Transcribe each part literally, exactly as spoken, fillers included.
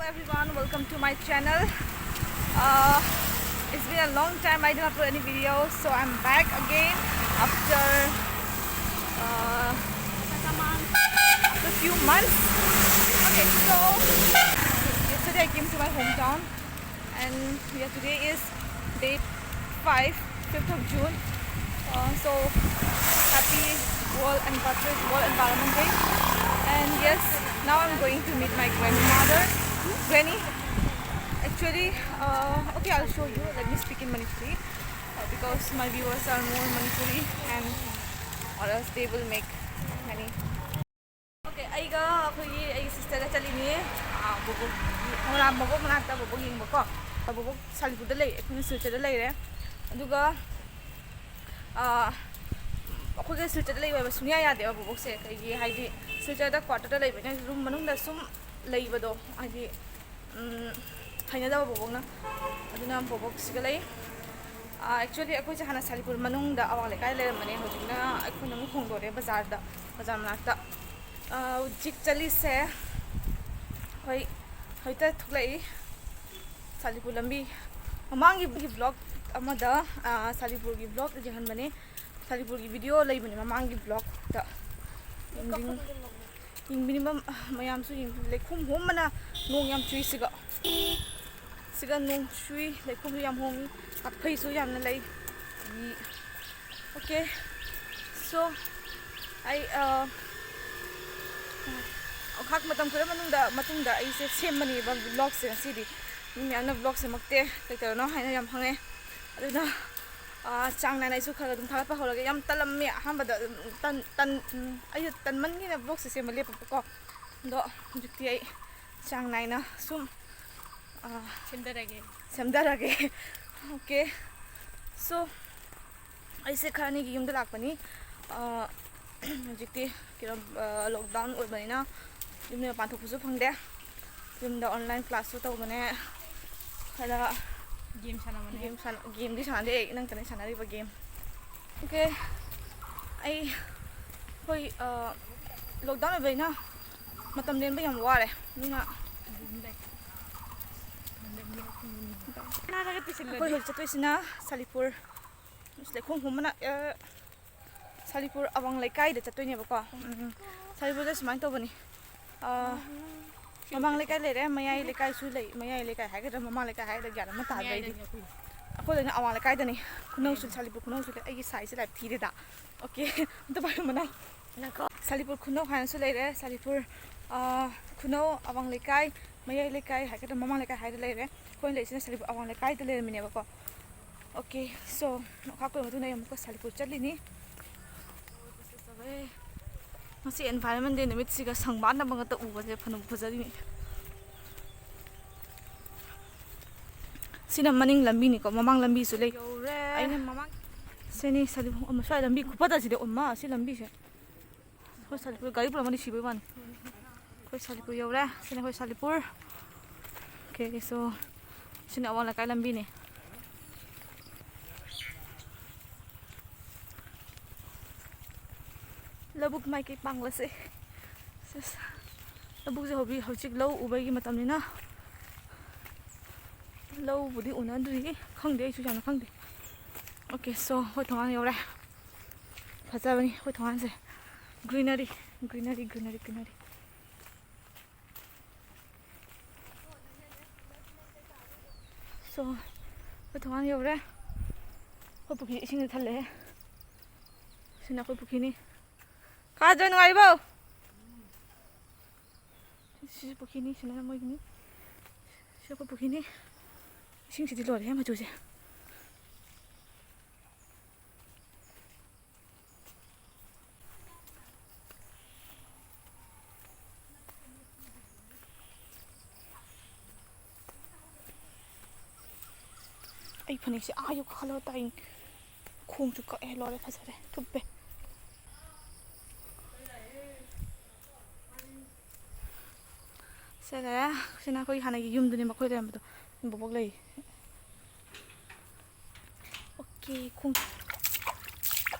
Hello everyone, welcome to my channel. Uh, it's been a long time I didn't upload any video, so I'm back again after uh, after a few months. Okay, so yesterday I came to my hometown, and yeah, today is date five, fifth of June. Uh, so happy World Environment, World Environment Day. And yes, now I'm going to meet my grandmother. Granny, actually, uh, okay, I'll show you. Let me speak in Manipuri uh, because my viewers are more Manipuri and or else they will make many. Okay, ꯑꯩꯒ ꯑꯩꯈꯣꯏꯒꯤ ꯑꯩꯒꯤ ꯁꯤꯁꯇꯔꯒ ꯆꯠꯂꯤꯅꯤ꯫ ꯑꯥ, ꯕꯣꯕꯣꯛ, ꯃꯣꯏꯔꯥꯡ ꯕꯣꯕꯣꯛ ꯃꯅꯥꯛꯇ ꯕꯣꯕꯣꯛ ꯌꯦꯡꯕꯀꯣ꯫ ꯕꯣꯕꯣꯛ ꯁꯥꯂꯤꯄꯨꯔꯗ ꯂꯩ, ꯑꯩꯈꯣꯏꯅ ꯁꯤꯜꯆꯔꯗ ꯂꯩꯔꯦ꯫ ꯑꯗꯨꯒ ꯑꯥ, ꯑꯩꯈꯣꯏꯒ ꯁꯤꯜꯆꯔꯗ ꯂꯩꯕ ꯁꯨꯡꯌꯥ ꯌꯥꯗꯦꯕ ꯕꯣꯕꯣꯛꯁꯦ꯫ ꯀꯩꯒꯤ ꯍꯥꯏꯗꯤ ꯁꯤꯜꯆꯔꯗ ꯀ꯭ꯋꯥꯇꯔꯗ ꯂꯩꯕꯅꯤꯅ ꯔꯨꯝ ꯃꯅꯨꯡꯗ ꯁꯨꯝ ꯂꯩꯕꯗꯣ ꯍꯥꯏꯗꯤ ꯎꯝ, ꯍꯩꯅꯗꯕ ꯕꯣꯕꯣꯛꯅ꯫ ꯑꯗꯨꯅ ꯕꯣꯕꯣꯛꯁꯤꯒ ꯂꯩ꯫ ꯑꯥ, actually ꯑꯩꯈꯣꯏꯁꯦ ꯍꯥꯟꯅ ꯁꯥꯂꯤꯄꯨꯔ ꯃꯅꯨꯡꯗ ꯑꯋꯥꯡ ꯂꯩꯀꯥꯏ ꯂꯩꯔꯝꯕꯅꯦ, ꯍꯧꯖꯤꯛꯅ ꯑꯩꯈꯣꯏꯅ ꯑꯃꯨꯛ ꯍꯣꯡꯗꯣꯔꯛꯑꯦ ꯕꯖꯥꯔꯗ, ꯕꯖꯥꯔ ꯃꯅꯥꯛꯇ꯫ ꯑꯥ, ꯍꯧꯖꯤꯛ ꯆꯠꯂꯤꯁꯦ ꯑꯩꯈꯣꯏ ꯍꯧꯖꯤꯛꯇ ꯊꯣꯛꯂꯛꯏ ꯁꯥꯂꯤꯄꯨꯔ ꯂꯝꯕꯤ꯫ ꯃꯃꯥꯡꯒꯤ vlog ꯑꯃꯗ ꯑꯥ, ꯁꯥꯂꯤꯄꯨꯔꯒꯤ vlog ꯌꯦꯡꯍꯟꯕꯅꯦ, ꯁꯥꯂꯤꯄꯨꯔꯒꯤ video ꯂꯩꯕꯅꯦ ꯃꯃꯥꯡꯒꯤ vlogꯇ꯫ ꯌꯦꯡꯕꯤꯅꯤꯡ-, ꯌꯦꯡꯕꯤꯅꯤꯡꯕ ꯃꯌꯥꯝꯁꯨ ꯌꯦꯡꯕꯤꯌꯨ꯫ ꯂꯩꯈꯣꯝ ꯍꯣꯝꯕꯅ ꯅꯣꯡ ꯌꯥꯝ ꯆꯨꯏ ꯁꯤꯒ꯫ ꯁꯤꯒ ꯅꯣꯡ ꯆꯨꯏ, ꯂꯩꯈꯣꯝꯁꯨ ꯌꯥꯝ ꯍꯣꯝꯃꯤ, ꯀꯥꯛꯐꯩꯁꯨ ꯌꯥꯝꯅ ꯂꯩ꯫ ꯎꯝ, okay, so ꯑꯩ, ꯑ, ꯉꯥꯏꯍꯥꯛ ꯃꯇꯝ ꯈꯔ ꯃꯅꯨꯡꯗ, ꯃꯇꯨꯡꯗ ꯑꯩꯁꯦ ꯁꯦꯝꯃꯅꯦꯕ vlogꯁꯦ ꯉꯁꯤꯗꯤ꯫ ꯃꯤ ꯃꯌꯥꯝꯅ vlog ꯁꯦꯝꯃꯛꯇꯦ, ꯀꯩ ꯇꯧꯔꯤꯅꯣ ꯍꯥꯏꯅ ꯌꯥꯝ ꯍꯪꯉꯦ꯫ ꯑꯗꯨꯅ ꯑꯥ, ꯆꯥꯡ ꯅꯥꯏꯅ ꯑꯩꯁꯨ ꯈꯔ ꯑꯗꯨꯝ ꯊꯥꯒꯠꯄ ꯍꯧꯔꯒꯦ꯫ ꯌꯥꯝ ꯇꯜꯂꯝꯃꯦ ꯑꯍꯥꯟꯕꯗ, ꯑꯗꯨꯝ ꯇꯟ-, ꯇꯟ-, ꯎꯝ, ꯑꯩꯁꯨ ꯇꯟꯃꯟꯒꯤꯅ vlogꯁꯦ ꯁꯦꯝꯕ ꯂꯦꯞꯄꯕꯀꯣ꯫ ꯑꯗꯣ ꯍꯧꯖꯤꯛꯇꯤ ꯑꯩ ꯆꯥꯡ ꯅꯥꯏꯅ ꯁꯨꯝ, ꯑꯥ, ꯁꯦꯝꯗꯔꯒꯦ꯫ ꯁꯦꯝꯗꯔꯒꯦ꯫ Okay, so ꯑꯩꯁꯦ ꯈꯔ ꯑꯅꯤꯒꯤ ꯌꯨꯝꯗ ꯂꯥꯛꯄꯅꯤ꯫ ꯑꯥ, ꯍꯧꯖꯤꯛꯇꯤ ꯀꯩꯅꯣ, ꯑꯥ, lockdown ꯑꯣꯏꯕꯅꯤꯅ ꯌꯨꯝꯗ ꯃꯄꯥꯟ ꯊꯣꯛꯄꯁꯨ ꯐꯪꯗꯦ꯫ ꯌꯨꯝꯗ online classꯁꯨ ꯇꯧꯕꯅꯦ꯫ ꯑꯗ game ꯁꯥꯟꯅꯕꯅꯦ꯫ Game ꯁꯥꯟꯅ-, gameꯗꯤ ꯁꯥꯟꯅꯗꯦ ꯑꯩ, ꯅꯪ ꯀꯩꯅꯣ ꯁꯥꯟꯅꯔꯤꯕ game꯫ Okay, ꯑꯩ, ꯑꯩꯈꯣꯏ, ꯑ, lockdown ꯑꯣꯏꯕꯅꯤꯅ ꯃꯇꯝ ꯂꯦꯟꯕ ꯌꯥꯝ ꯋꯥꯔꯦ꯫ ꯑꯗꯨꯅ ꯑꯗꯨꯝ ꯂꯩ꯫ ꯅꯥꯔꯒ ꯄꯤꯁꯤꯜꯂꯗꯤ꯫ ꯑꯩꯈꯣꯏ ꯍꯧꯖꯤꯛ ꯆꯠꯇꯣꯏꯁꯤꯅ ꯁꯥꯂꯤꯄꯨꯔ, ꯂꯩꯈꯣꯡ ꯍꯣꯝ ꯃꯅꯥꯛ, ꯑ, ꯁꯥꯂꯤꯄꯨꯔ ꯑꯋꯥꯡ ꯂꯩꯀꯥꯏꯗ ꯆꯠꯇꯣꯏꯅꯦꯕꯀꯣ꯫ ꯎꯝ, ꯁꯥꯂꯤꯄꯨꯔꯗ ꯁꯨꯃꯥꯏꯅ ꯇꯧꯕꯅꯤ꯫ ꯑ, ꯃꯃꯥꯡ ꯂꯩꯀꯥꯏ ꯂꯩꯔꯦ, ꯃꯌꯥꯏ ꯂꯩꯀꯥꯏꯁꯨ ꯂꯩ꯫ ꯃꯌꯥꯏ ꯂꯩꯀꯥꯏ ꯍꯥꯏꯒꯗ꯭ꯔꯥ, ꯃꯃꯥꯡ ꯂꯩꯀꯥꯏ ꯍꯥꯏꯒꯗ꯭ꯔꯥ, ꯒ꯭ꯌꯥꯟ ꯑꯃ ꯇꯥꯗ꯭ꯔꯦ ꯑꯩꯗꯤ꯫ ꯃꯌꯥꯏꯗꯅꯤ ꯑꯩꯈꯣꯏ꯫ ꯑꯩꯈꯣꯏꯗꯅ ꯑꯋꯥꯡ ꯂꯩꯀꯥꯏꯗꯅꯤ꯫ ꯈꯨꯅꯧꯁꯨ, ꯃꯌꯥꯏꯗꯅꯤ꯫ ꯁꯥꯂꯤꯄꯨꯔ ꯈꯨꯅꯧꯁꯨ ꯂꯩ꯫ ꯑꯩꯒꯤ ꯁꯥꯏꯁꯦ ꯂꯥꯏꯞ ꯊꯤꯔꯦꯗ꯫ ꯑꯣꯀꯦ, ꯑꯝꯇ ꯄꯥꯏꯌꯨ ꯃꯅꯥ꯫ ꯉꯥꯏꯈꯣ꯫ ꯁꯥꯂꯤꯄꯨꯔ ꯈꯨꯅꯧ ꯍꯥꯏꯅꯁꯨ ꯂꯩꯔꯦ, ꯁꯥꯂꯤꯄꯨꯔ, ꯑ, ꯈꯨꯅꯧ ꯑꯋꯥꯡ ꯂꯩꯀꯥꯏ, ꯃꯌꯥꯏ ꯂꯩꯀꯥꯏ ꯍꯥꯏꯒꯗ꯭ꯔꯥ, ꯃꯃꯥꯡ ꯂꯩꯀꯥꯏ ꯍꯥꯏꯗ ꯂꯩꯔꯦ꯫ ꯑꯩꯈꯣꯏꯅ ꯂꯩꯁꯤꯅ ꯁꯥꯂꯤꯄꯨꯔ ꯑꯋꯥꯡ ꯂꯩꯀꯥꯏꯗ ꯂꯩꯔꯝꯃꯤꯅꯦꯕꯀꯣ꯫ ꯑꯣꯀꯦ, so, ꯃꯈꯥ ꯀꯣꯏꯕ ꯃꯇꯨꯡꯗ ꯑꯩ ꯑꯃꯨꯛꯀ ꯁꯥꯂꯤꯄꯨꯔ ꯆꯠꯂꯤꯅꯤ꯫ ꯉꯁꯤ Environment Day ꯅꯨꯃꯤꯠꯁꯤꯒ ꯁꯪꯕꯥꯟꯅꯕ ꯉꯥꯛꯇ ꯎꯕꯁꯦ ꯐꯅꯕꯨ ꯐꯖꯔꯤꯅꯤ꯫ ꯁꯤꯅ ꯃꯅꯤꯡ ꯂꯝꯕꯤꯅꯤꯀꯣ, ꯃꯃꯥꯡ ꯂꯝꯕꯤꯁꯨ ꯂꯩ꯫ ꯌꯧꯔꯦ꯫ ꯑꯩꯅ ꯃꯃꯥꯡ ꯁꯤꯅꯤ ꯁꯥꯂꯤꯄꯨꯔ, ꯑꯃ ꯁ꯭ꯋꯥꯏ ꯂꯝꯕꯤ ꯈꯨꯐꯠꯇ ꯑꯁꯤꯗꯤ, ꯑꯣ ꯃꯥ, ꯑꯁꯤ ꯂꯝꯕꯤꯁꯦ꯫ ꯑꯩꯈꯣꯏ ꯁꯥꯂꯤꯄꯨꯔ ꯒꯥꯔꯤ ꯄꯨꯔꯝꯃꯗꯤ ꯁꯤꯕꯩ ꯋꯥꯅꯤ꯫ ꯑꯩꯈꯣꯏ ꯁꯥꯂꯤꯄꯨꯔ ꯌꯧꯔꯦ꯫ ꯁꯤꯅ ꯑꯩꯈꯣꯏ ꯁꯥꯂꯤꯄꯨꯔ꯫ ꯑꯣꯀꯦ, so, ꯁꯤꯅ ꯑꯋꯥꯡ ꯂꯩꯀꯥꯏ ꯂꯝꯕꯤꯅꯤ꯫ ꯂꯧꯕꯨꯛ ꯃꯥꯏꯀꯩ ꯄꯥꯡꯂꯁꯦ꯫ ꯁꯤꯁ꯫ ꯂꯧꯕꯨꯛꯁꯦ ꯍꯧꯖꯤꯛ, ꯍꯧꯖꯤꯛ ꯂꯧ ꯎꯕꯒꯤ ꯃꯇꯝꯅꯤꯅ ꯂꯧꯕꯨꯗꯤ ꯎꯅꯗ꯭ꯔꯤ꯫ ꯈꯪꯗꯦ, ꯑꯩꯁꯨ ꯌꯥꯝꯅ ꯈꯪꯗꯦ꯫ ꯑꯣꯀꯦ, so, ꯑꯩꯈꯣꯏ ꯊꯣꯡꯒꯥꯟ ꯌꯧꯔꯦ꯫ ꯐꯖꯕꯅꯤ ꯑꯩꯈꯣꯏ ꯊꯣꯡꯒꯥꯟꯁꯦ꯫ Greenery, greenery, greenery, greenery꯫ So, ꯑꯩꯈꯣꯏ ꯊꯣꯡꯒꯥꯟ ꯌꯧꯔꯦ꯫ ꯑꯩꯈꯣꯏ ꯄꯨꯈ꯭ꯔꯤ ꯏꯁꯤꯡꯅ ꯊꯜꯂꯦꯍꯦ꯫ ꯁꯤꯅ ꯑꯩꯈꯣꯏ ꯄꯨꯈ꯭ꯔꯤꯅꯤ꯫ ꯀꯥꯖꯣꯏ, ꯅꯨꯡꯉꯥꯏꯔꯤꯕꯣ? ꯁꯤꯁꯨ ꯄꯨꯈ꯭ꯔꯤꯅꯤ, ꯁꯤꯅ ꯃꯣꯏꯒꯤꯅꯤ꯫ ꯁꯤ ꯑꯩꯈꯣꯏ ꯄꯨꯈ꯭ꯔꯤꯅꯤ꯫ ꯏꯁꯤꯡꯁꯤꯗꯤ ꯂꯣꯏꯔꯦꯍꯦ ꯃꯆꯨꯁꯦ꯫ ꯑꯩ ꯐꯅꯦꯛꯁꯦ ꯑꯥ ꯌꯧ ꯀꯥꯈꯠꯂꯒ ꯇꯥꯏ꯫ ꯈꯣꯡꯁꯨ ꯀꯛꯑꯦ, ꯂꯣꯏꯔꯦ, ꯐꯖꯔꯦ, ꯊꯨꯞꯄꯦ꯫ ꯁꯦ ꯂꯩꯔꯦ꯫ ꯁꯤꯅ ꯑꯩꯈꯣꯏ ꯍꯥꯟꯅꯒꯤ ꯌꯨꯝꯗꯨꯅꯦ, ꯃꯈꯣꯏ ꯂꯩꯔꯝꯕꯗꯣ꯫ ꯕꯣꯕꯣꯛ ꯂꯩ꯫ ꯑꯣꯀꯦ, ꯈꯣꯡ-,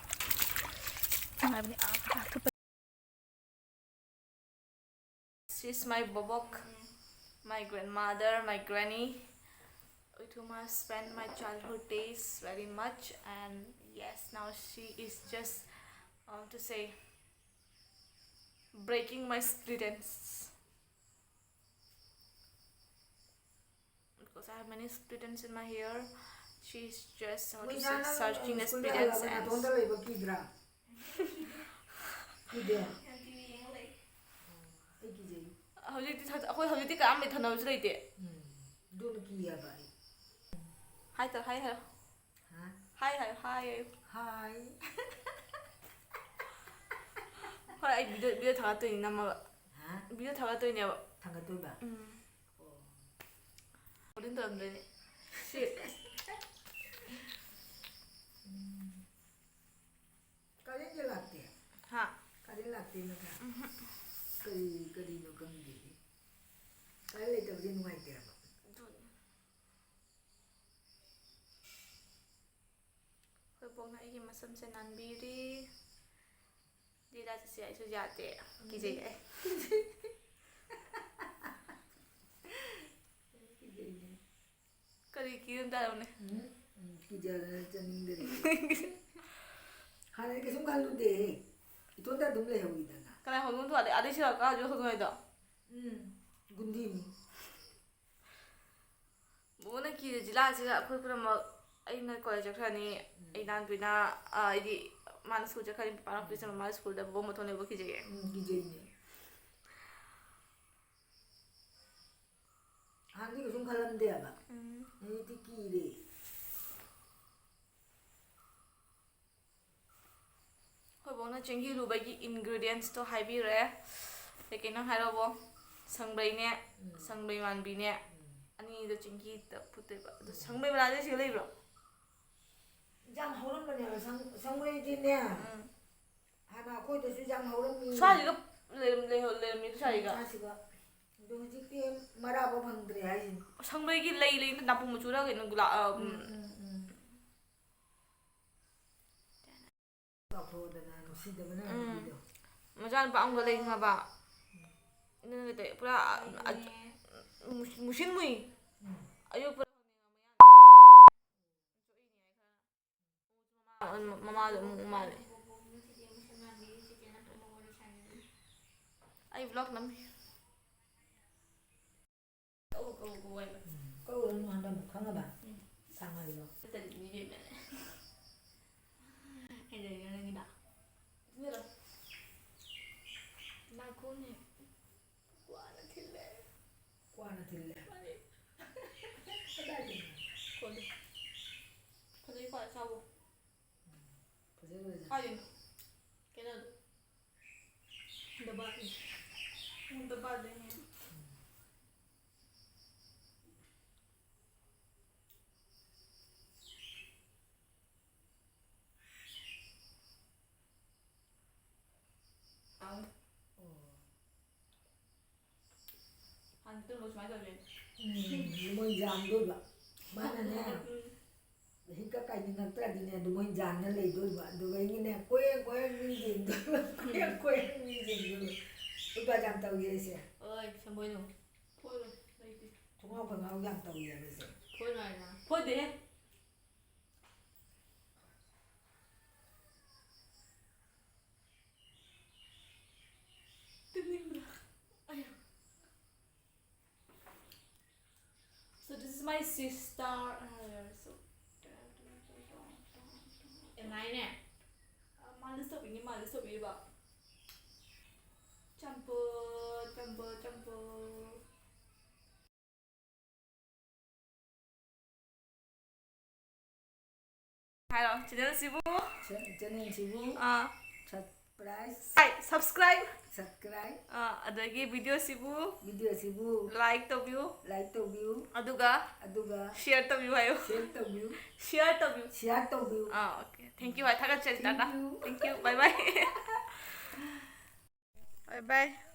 ꯅꯨꯡꯉꯥꯏꯕꯅꯦ꯫ ꯑꯥ, ꯑꯥ, ꯊꯨꯞꯄ꯫ This is my ꯕꯣꯕꯣꯛ, my grandmother, my granny꯫ Uthuma spent my childhood days very much, and yes, now she is just, um, to say, breaking my split ends. Because I have many split ends in my hair. She's just, how to say, searching the split ends and ꯅꯇꯣꯝꯇ ꯂꯩꯕ ꯀꯤꯗ꯭ꯔꯥ? ꯀꯤꯗꯦ? ꯑꯩ ꯀꯤꯖꯩ꯫ ꯍꯧꯖꯤꯛꯇꯤ ꯊ-, ꯑꯩꯈꯣꯏ ꯍꯧꯖꯤꯛꯇꯤ ꯀꯅꯥꯝ ꯂꯩ, ꯊꯅꯕꯁꯨ ꯂꯩꯇꯦ꯫ ꯎꯝ꯫ ꯑꯗꯨꯅ ꯀꯤ ꯍꯥꯏꯕ ꯑꯩ꯫ ꯍꯥꯏ ꯇꯧ, ꯍꯥꯏ ꯍꯥꯏꯌꯣ꯫ ꯍꯥ? ꯍꯥꯏ ꯍꯥꯏꯌꯣ, ꯍꯥꯏ ꯍꯥꯏꯌꯣ꯫ ꯍꯥꯏ꯫ ꯍꯣꯏ, ꯑꯩ video, video ꯊꯥꯒꯠꯇꯣꯏꯅꯤ ꯅꯝꯃꯒ꯫ ꯍꯥ? Video ꯊꯥꯒꯠꯇꯣꯏꯅꯦꯕ꯫ ꯊꯥꯡꯒꯠꯇꯣꯏꯕ? ꯎꯝ꯫ ꯑꯣ꯫ Recording ꯇꯧꯔꯝꯗꯣꯏꯅꯦ꯫ ꯁꯤ꯫ ꯎꯝ꯫ ꯀꯔꯦꯟꯁꯦ ꯂꯥꯛꯇꯦ꯫ ꯍꯥ? ꯀꯔꯦꯟ ꯂꯥꯛꯇꯦ ꯅꯠꯇ꯭ꯔꯥ? ꯎꯝꯍꯨꯝ꯫ ꯀꯔꯤ, ꯀꯔꯤꯅꯣ ꯈꯪꯗꯦ꯫ ꯀꯔꯦꯟ ꯂꯩꯇꯕꯁꯦ ꯅꯨꯡꯉꯥꯏꯇꯦ ꯍꯥꯏꯕ꯫ ꯑꯗꯨꯅꯤ꯫ ꯑꯩꯈꯣꯏ ꯕꯣꯛꯅ ꯑꯩꯒꯤ ꯃꯁꯝꯁꯦ ꯅꯥꯟꯕꯤꯔꯤ꯫ ꯂꯤꯂꯥ ꯆꯠꯁꯦ ꯑꯩꯁꯨ ꯌꯥꯗꯦ꯫ ꯀꯤꯖꯩ ꯑꯩ꯫ ꯀꯤꯖꯩꯅꯦ꯫ ꯀꯔꯤ ꯀꯤꯔꯝ ꯇꯥꯔꯕꯅꯦ? ꯎꯝ, ꯎꯝ, ꯀꯤꯖꯗꯅ ꯆꯠꯅꯤꯡꯗꯔꯦ꯫ ꯍꯥꯟꯅꯗꯤ ꯀꯩꯁꯨꯝ ꯈꯜꯂꯨꯗꯦꯍꯦ꯫ ꯏꯇꯣꯟꯗ ꯑꯗꯨꯝ ꯂꯩꯍꯧꯋꯤꯗꯅ꯫ ꯀꯅꯥ ꯍꯧꯗꯣꯡ ꯊꯣꯛꯑꯗꯤ ꯑꯥꯗꯩ ꯁꯤꯔꯛꯀꯥ ꯍꯧꯖꯤꯛ ꯍꯧꯗꯣꯡ ꯍꯥꯏꯗꯣ? ꯎꯝ, ꯒꯨꯟꯗꯤꯅꯤ꯫ ꯕꯣꯕꯣꯅ ꯀꯤꯔꯦ ꯖꯤꯂꯥꯁꯤꯗ ꯑꯩꯈꯣꯏ ꯄꯨꯝꯅꯃꯛ꯫ ꯑꯩꯅ college ꯆꯠꯈ꯭ꯔꯅꯤ, ꯑꯩ ꯏꯅꯥꯎꯅꯨꯄꯤꯅ, ꯑ, ꯑꯩꯗꯤ ꯃꯥꯅ school ꯆꯠꯈ꯭ꯔꯅꯤ, ꯄꯄꯥꯅ office ꯆꯠꯈ꯭ꯔꯅꯤ, ꯃꯥꯅ schoolꯗ ꯕꯣꯕꯣ ꯃꯇꯣꯟ ꯂꯩꯕ ꯀꯤꯖꯩꯌꯦ꯫ ꯎꯝ, ꯀꯤꯖꯩꯅꯦ꯫ ꯍꯥꯟꯅꯗꯤ ꯀꯩꯁꯨꯝ ꯈꯜꯂꯝꯗꯦꯕ꯫ ꯎꯝ꯫ ꯍꯧꯖꯤꯛꯇꯤ ꯀꯤꯔꯦ꯫ ꯑꯩꯈꯣꯏ ꯕꯣꯛꯅ ꯆꯦꯡꯍꯤ ꯂꯨꯕꯒꯤ ingredientsꯇꯣ ꯍꯥꯏꯕꯤꯔꯦ꯫ ꯀꯩ ꯀꯩꯅꯣ ꯍꯥꯏꯔꯛꯑꯣ꯫ ꯁꯪꯕ꯭ꯔꯩꯅꯦ, ꯎꯝ꯫ ꯁꯪꯕ꯭ꯔꯩ ꯃꯥꯟꯕꯤꯅꯦ, ꯎꯝ꯫ ꯑꯅꯤꯗꯣ ꯆꯦꯡꯍꯤꯗ ꯐꯨꯠꯇꯣꯏꯕ꯫ ꯑꯗꯣ ꯁꯪꯕ꯭ꯔꯩ ꯃꯅꯥꯁꯦ ꯁꯤꯗ ꯂꯩꯕ꯭ꯔꯣ? ꯏꯟꯖꯥꯡ ꯍꯧꯔꯝꯕꯅꯦꯕ, ꯁꯪ-, ꯁꯪꯕ꯭ꯔꯩꯗꯤꯅꯦ꯫ ꯎꯝ꯫ ꯍꯥꯟꯅ ꯑꯩꯈꯣꯏꯗꯁꯨ ꯏꯟꯖꯥꯡ ꯍꯧꯔꯝꯃꯤ꯫ ꯁ꯭ꯋꯥꯏꯁꯤꯒ ꯂꯩꯔꯝ-, ꯂꯩꯍꯧ-, ꯂꯩꯔꯝꯃꯤꯗꯣ ꯁ꯭ꯋꯥꯏꯁꯤꯒ꯫ ꯃꯥꯁꯤꯒ꯫ ꯑꯗꯣ ꯍꯧꯖꯤꯛꯇꯤ ꯃꯔꯥꯕ ꯐꯪꯗ꯭ꯔꯦ ꯍꯥꯏꯁꯤꯅꯤ꯫ ꯁꯪꯕ꯭ꯔꯩꯒꯤ ꯂꯩ, ꯂꯩ ꯅꯥꯄꯨ ꯃꯆꯨꯔ ꯀꯩꯅꯣ ꯒꯨꯂꯥ-, ꯑ, ꯎꯝ꯫ ꯎꯝ, ꯎꯝ, ꯎꯝ꯫ ꯆꯥꯎꯊꯣꯛꯑꯗꯅ ꯅꯨꯡꯁꯤꯗꯕꯅ ꯎꯝ꯫ ꯅꯨꯄꯤꯗꯣ꯫ ꯃꯆꯥꯅꯨꯄꯥ ꯑꯃꯒ ꯂꯩ ꯈꯪꯉꯕ? ꯑꯗꯨꯅ ꯀꯩꯗꯧ-, ꯄꯨꯔꯥ, ꯑ, ꯑ, ꯃꯨꯁ-, ꯃꯨꯁꯤꯟ ꯃꯨꯏ꯫ ꯎꯝ꯫ ꯑꯌꯣꯛꯄ ꯃꯥꯗꯣ ꯑꯃꯨꯛ ꯃꯥꯜꯂꯦ꯫ ꯑꯩ vlog ꯅꯝꯃꯤ꯫ ꯀꯧ, ꯀꯧ, ꯀꯧ ꯍꯥꯏꯕ꯫ ꯀꯧꯔꯅꯨ ꯍꯟꯗꯛ ꯑꯃꯨꯛ, ꯈꯪꯉꯕ? ꯎꯝ꯫ ꯁꯥꯡꯍꯜꯂꯣ꯫ ꯇꯜꯂꯤꯅꯦ ꯏꯕꯦꯝꯃ꯫ ꯀꯩꯗꯧꯔꯤꯅꯣ ꯅꯪꯒꯤꯗꯣ? ꯑꯗꯨꯗꯣ꯫ ꯅꯥꯀꯣꯡꯅꯦ꯫ ꯀ꯭ꯋꯥꯅ ꯊꯤꯜꯂꯦ꯫ ꯀ꯭ꯋꯥꯅ ꯊꯤꯜꯂꯦ꯫ ꯃꯥꯅꯦ꯫ ꯀꯗꯥꯏꯗꯅꯣ? ꯈꯣꯠꯂꯤ꯫ ꯐꯖꯩꯀꯣ ꯑꯁꯥꯎꯕ꯫ ꯐꯖꯩ, ꯐꯖꯩ꯫ ꯀꯥꯏꯗꯩꯅꯣ? ꯀꯩꯅꯣꯗꯣ꯫ ꯗꯕꯥꯗꯩ꯫ ꯎꯝ, ꯗꯕꯥꯗꯩꯅꯦ꯫ ꯑꯪ꯫ ꯑꯣ꯫ ꯍꯥꯟꯅ ꯇꯨꯝꯕ ꯁꯨꯃꯥꯏꯅ ꯇꯧꯗꯣꯏꯅꯦ꯫ ꯎꯝ, ꯃꯣꯏ ꯌꯥꯝꯗꯣꯏꯕ꯫ ꯃꯥꯅꯅꯦ, ꯎꯝ꯫ ꯍꯤꯛꯀ ꯀꯥꯏꯅꯤꯡꯉꯛꯇ꯭ꯔꯗꯤꯅꯦ, ꯑꯗꯨ ꯃꯣꯏ ꯌꯥꯟꯅ ꯂꯩꯗꯣꯏꯕ꯫ ꯑꯗꯨꯒ ꯑꯩꯒꯤꯅꯦ, ꯀꯣꯏꯔꯦꯡ ꯀꯣꯏꯔꯦꯡ ꯃꯤ ꯌꯦꯡꯗꯣꯏꯕ꯫ ꯀꯣꯏꯔꯦꯡ ꯀꯣꯏꯔꯦꯡ ꯃꯤ ꯌꯦꯡꯗꯣꯏꯕ꯫ ꯎꯄꯥ ꯌꯥꯝ ꯇꯧꯏ ꯑꯩꯁꯦ꯫ ꯍꯣꯏ, ꯁꯦꯝꯕꯣꯏꯅꯨ꯫ ꯐꯣꯏꯔꯣꯏ, ꯂꯩꯇꯦ꯫ ꯊꯣꯡꯉꯥꯎ ꯈꯣꯡꯉꯥꯎ ꯌꯥꯝ ꯇꯧꯏ ꯍꯥꯏꯕꯁꯦ꯫ ꯐꯣꯏꯔꯣꯏ ꯍꯥꯏꯅ꯫ ꯐꯣꯏꯗꯦꯍꯦ꯫ ꯇꯨꯝꯅꯤꯡꯕ꯭ꯔꯥ? ꯑꯌꯥ꯫ So this is my sister. ꯑ, so, ꯑꯦꯟ ꯑꯥꯏꯅꯦ꯫ ꯑ, ꯃꯥꯂꯤꯁ ꯇꯧꯕꯤꯅꯤ, ꯃꯥꯂꯤꯁ ꯇꯧꯕꯤꯔꯤꯕ꯫ ꯆꯝꯐꯨꯠ, ꯆꯝꯐꯨꯠ, ꯆꯝꯐꯨꯠ꯫ ꯍꯥꯏꯔꯣ, channel ꯁꯤꯕꯨ꯫ ꯆꯦ-, channel ꯁꯤꯕꯨ ꯑꯥ꯫ Subscribe꯫ Ai, subscribe꯫ Subscribe꯫ ꯑꯥ, ꯑꯗꯒꯤ video ꯁꯤꯕꯨ Video ꯁꯤꯕꯨ like ꯇꯧꯕꯤꯌꯨ꯫ Like ꯇꯧꯕꯤꯌꯨ꯫ ꯑꯗꯨꯒ ꯑꯗꯨꯒ share ꯇꯧꯕꯤꯌꯨ ꯍꯥꯏꯌꯨ꯫ Share ꯇꯧꯕꯤꯌꯨ꯫ Share ꯇꯧꯕꯤꯌꯨ꯫ Share ꯇꯧꯕꯤꯌꯨ꯫ ꯑꯥ, okay꯫ Thank you ꯍꯥꯏ, ꯊꯥꯒꯠꯆꯔꯤ, Thank Tata. You꯫ Thank you, bye bye꯫ Bye bye꯫